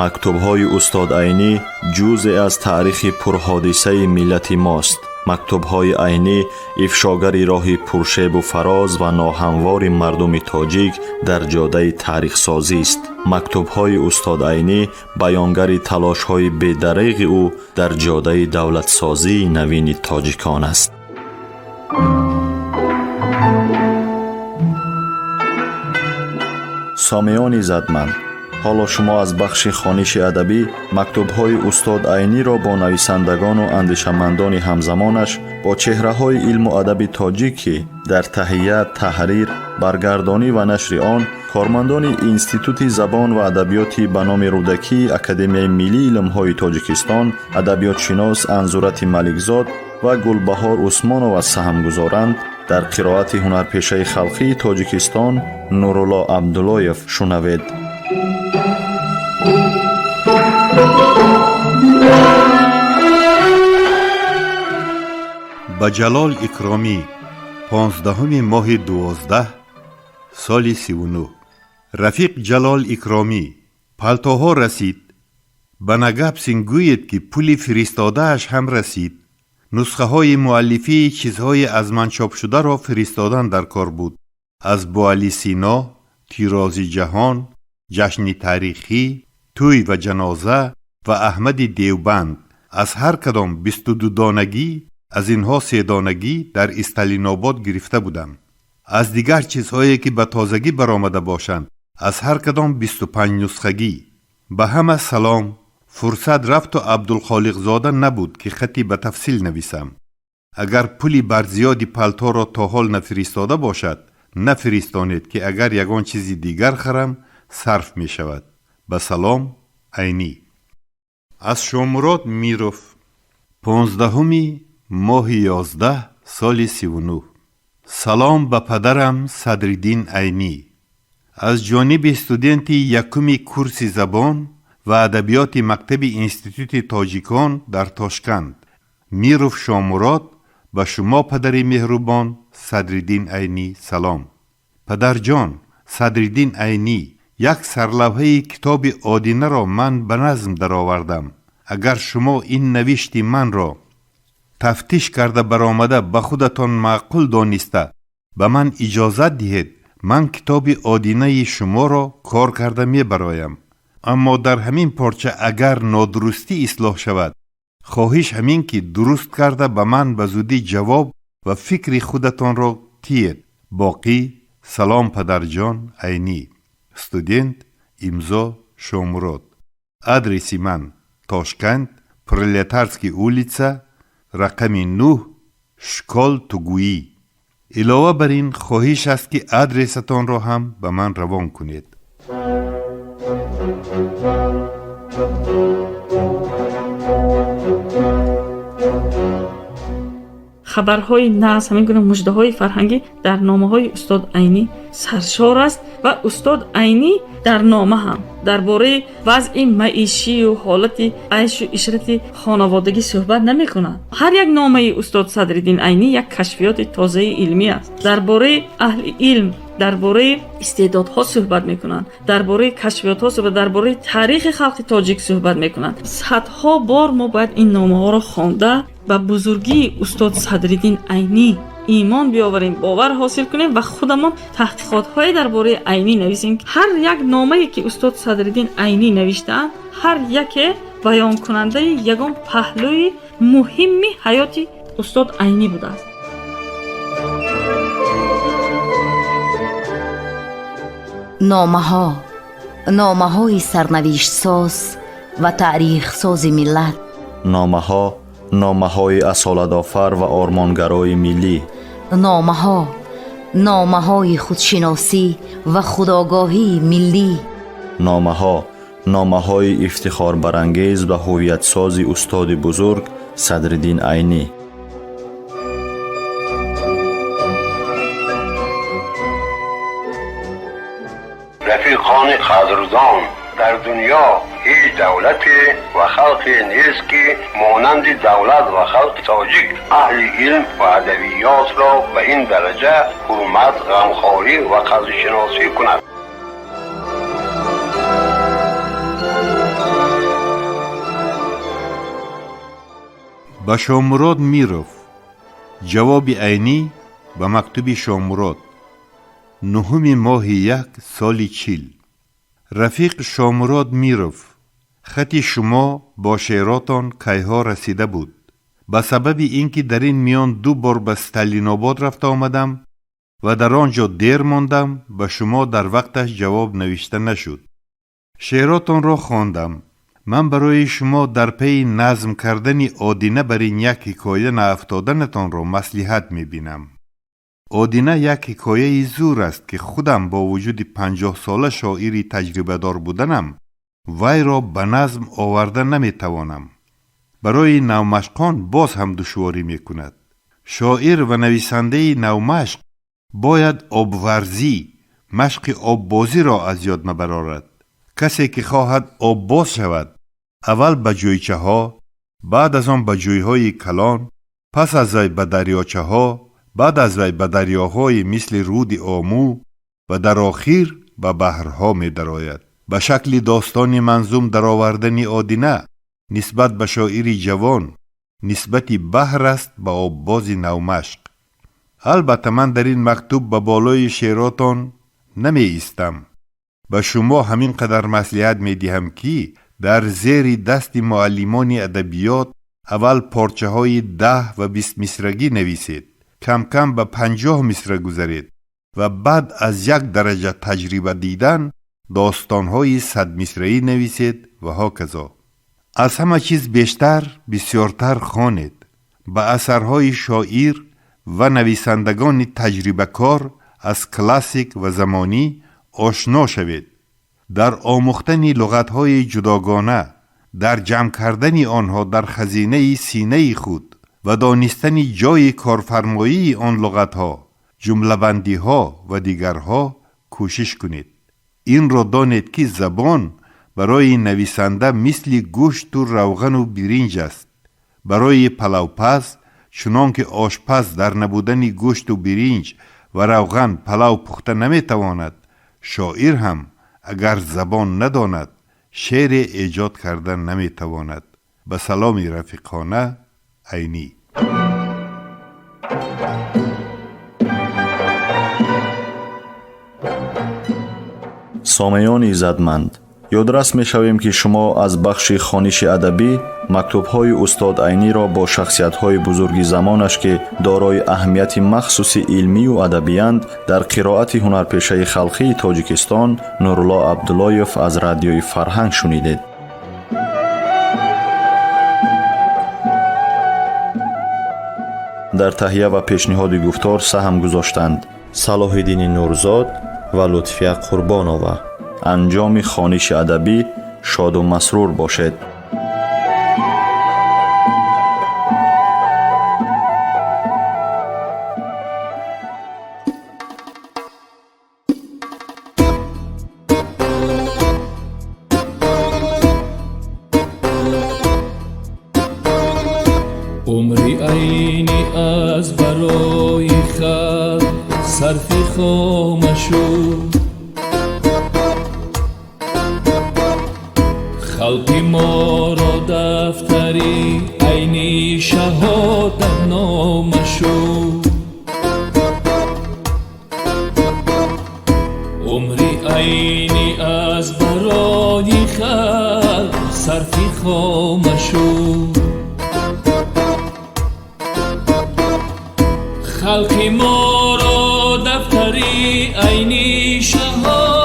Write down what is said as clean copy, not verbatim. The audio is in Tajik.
Мактубҳои устод Айнӣ ҷузъе аз таърихи пурҳодисаи миллати мост. Мактубҳои Айнӣ ифшогари роҳи пуршебу фароз ва ноҳамвори мардуми тоҷик дар ҷодаи таърихсозист. Мактубҳои устод Айнӣ баёнгари талошҳои бедареғи ӯ дар ҷодаи давлатсозии навини тоҷикон аст. Сомиёни задманд, ҳоло шумо аз бахши хониши адабӣ мактубҳои устод Айниро бо нависандагону андешамандони ҳамзамонаш, бо чеҳраҳои илму адаби тоҷик, ки дар таҳия, таҳрир, баргардонӣ ва нашри он кормандони Институти забон ва адабиёти ба номи Рӯдакии Академияи миллии илмҳои Тоҷикистон, адабиётшинос Анзурати Маликзод ва Гулбаҳор Усмонова саҳм гузоранд, дар қироати ҳунарпешаи халқии Тоҷикистон Нурулло Абдуллоев шунавед. Ба Ҷалол Икромӣ, 15-уми моҳи 12, соли 39. Рафиқ Ҷалол Икромӣ, палтоҳо расид. Ба Нагапсин гӯед, ки пули фиристодааш ҳам расид. Нусхаҳои муаллифии чизҳои аз ман чопшударо фиристодан дар кор буд: аз Буали Сино, Тирози ҷаҳон, Ҷашни таърихӣ, Тӯй ва ҷаноза ва Аҳмади Девбанд. Аз ҳар кадом 22 донагӣ, аз инҳо седонагӣ дар Исталинобод гирифта будам. Аз дигар чизҳое, ки ба тозагӣ баромада бошанд, аз ҳар кадом 25 нусхагӣ. Ба ҳама салом. Фурсат рафту Абдулхолиқзода набуд, ки хати ба тафсил нависам. Агар пули барзиёди палторо то ҳол нафиристода бошад, нафиристонед, ки агар ягон чизи дигар харам, сарф мешавад. Ба салом, Айнӣ. Аз Шомурод Миров, 15-уми моҳи 11, соли 39. Салом ба падарам Садриддин Айнӣ аз ҷониби студенти якуми курси забон ва адабиёти мактаби институти тоҷикон дар Тошканд Миров Шомурод. Ба шумо, падари меҳрубон Садриддин Айнӣ, салом. Падарҷон Садриддин Айнӣ, як сарлавҳаи китоби Одинаро ман ба назм даровардам. Агар шумо ин навишти манро тафтиш карда баромада, ба худатон маъқул дониста, ба ман иҷозат диҳед, ман китоби Одинаи шуморо кор карда мебароям. Аммо дар ҳамин порча агар нодурустӣ ислоҳ шавад, хоҳиш ҳамин, ки дуруст карда ба ман ба зудӣ ҷавоб ва фикри худатонро тиед. Боқӣ салом, падарҷон. Айнӣ, студент. Имзо: Шомурод. Адреси ман: Тошканд, Пролетарский улица, рақами 9, школ тугуӣ. Илова бар ин, хоҳиш аст, ки адресатонро ҳам ба ман равон кунед. Хабарҳои нағз, ҳамин гуна муждаҳои фарҳангӣ дар номаҳои устод Айнӣ саршор аст. Ва устод Айнӣ дар нома ҳам дар бораи вазъи маишию ҳолати айшу ишрати хонаводагӣ суҳбат намекунад. Ҳар як номаи устод Садриддин Айнӣ як кашфиёти тозаи илмӣ аст. Дар бораи аҳли илм, дар бораи истеъдодҳо суҳбат мекунанд, дар бораи кашфиётҳо суҳбат, дар бораи таърихи халқи тоҷик суҳбат мекунанд. Садҳо бор мо бояд ин номаҳоро хонда, ба бузургии устод Садриддин Айнӣ имон биёварем, бовар ҳосил кунем ва худамон таҳқиқотҳое дар бораи Айнӣ нависем. Ҳар як номае, ки устод Садриддин Айнӣ навиштаанд, ҳар яке баёнкунандаи ягон паҳлӯи муҳимми ҳаёти устод Айнӣ будааст. Номаҳо, номаҳои сарнавиштсоз ва таърихсози миллат. Номаҳо, номаҳои асолатофар ва ормонгарои миллӣ. Номаҳо, номаҳои худшиносӣ ва худогоҳии миллӣ. Номаҳо, номаҳои ифтихорбарангез ва ҳуввиятсози устоди бузург Садриддин Айнӣ. Рафиқони қадрдон, дар дунё ҳеҷ давлате ва халқе нест, ки монанди давлат ва халқи тоҷик аҳли илм ва адабиётро ба ин дараҷа ҳурмат, ғамхорӣ ва қадршиносӣ кунад. Ба Шомурод Миров. Ҷавоби Айнӣ ба мактуби Шомурод. Нуҳуми моҳи як соли 40. Рафиқ Шомурод Миров, хати шумо бо шеъротон кайҳо расида буд. Ба сабаби ин ки дар ин миён ду бор ба Сталинобод рафта омадам ва дар он ҷо дер мондам, ба шумо дар вақташ ҷавоб навишта нашуд. Шеъротонро хондам. Ман барои шумо дар пайи назм кардани Одина бар ин як ҳикоя наафтоданатонро маслиҳат мебинам. Одина як ҳикояи зур аст, ки худам бо вуҷуди 50-сола шоири таҷрибадор буданам вайро ба назм оварда наметавонам. Барои навмашқон боз ҳам душворӣ мекунад. Шоир ва нависандаи навмашқ бояд обварзӣ, машқи оббозиро аз ёд набарорад. Касе ки хоҳад оббоз шавад, аввал ба ҷӯйчаҳо, баъд аз он ба ҷӯйҳои калон, пас аз вай ба дарёчаҳо, баъд аз вай ба дарёҳои мисли руди Омӯ ва дар охир ба баҳрҳо медарояд. Ба шакли достони манзум даровардани Одина нисбат ба шоири ҷавон нисбати баҳр аст ба оббози навмашқ. Албатта, ман дар ин мактуб ба болои шеъротон намеистам. Ба шумо ҳамин қадар маслиҳат медиҳам, ки дар зери дасти муаллимони адабиёт аввал порчаҳои 10 ва 20 мисрагӣ нависед, кам-кам ба 50 мисра гузаред ва баъд аз як дараҷа таҷриба дидан достонҳои 100 мисраӣ нависед ва ҳоказо. Аз ҳама чиз бештар, бисёртар хонед. Ба асарҳои шоир ва нависандагони таҷрибакор аз классик ва замонӣ ошно шавед. Дар омӯхтани луғатҳои ҷудогона, дар ҷамъ кардани онҳо дар хазинаи синаи худ ва донистани ҷойи корфармоии он луғатҳо, ҷумлабандиҳо ва дигарҳо кӯшиш кунед. Инро донед, ки забон барои нависанда мисли гӯшту равғану биринҷ аст. Барои палавпаз, чунон ки ошпаз дар набудани гӯшту биринҷ ва равған палав пухта наметавонад, шоир ҳам агар забон надонад, шеъре эҷод карда наметавонад. Ба саломи рафиқона, Айнӣ. Сомеёни иззатманд, ёдрас мешавем, ки шумо аз бахши хониши адабӣ мактубҳои устод Айниро бо шахсиятҳои бузурги замонаш, ки дорои аҳамияти махсуси илмию адабиянд, дар қироати ҳунарпешаи халқии Тоҷикистон Нурулло Абдуллоев аз Радиои Фарҳанг шунидед. Дар таҳия ва пешниҳоди гуфтор саҳм гузоштанд Салоҳиддини Нурзод ва Лутфия Қурбонова. Анҷоми хониши адабӣ шоду масрур бошед. Умри Айнӣ аз барои халқ сарфи хома шуд. Халқи моро дафтари Айнӣ шаҳодатнома шуд. Умри Айнӣ аз барои халқ сарфи хома шуд. Халқи моро дафтари Айнӣ шаҳодатнома.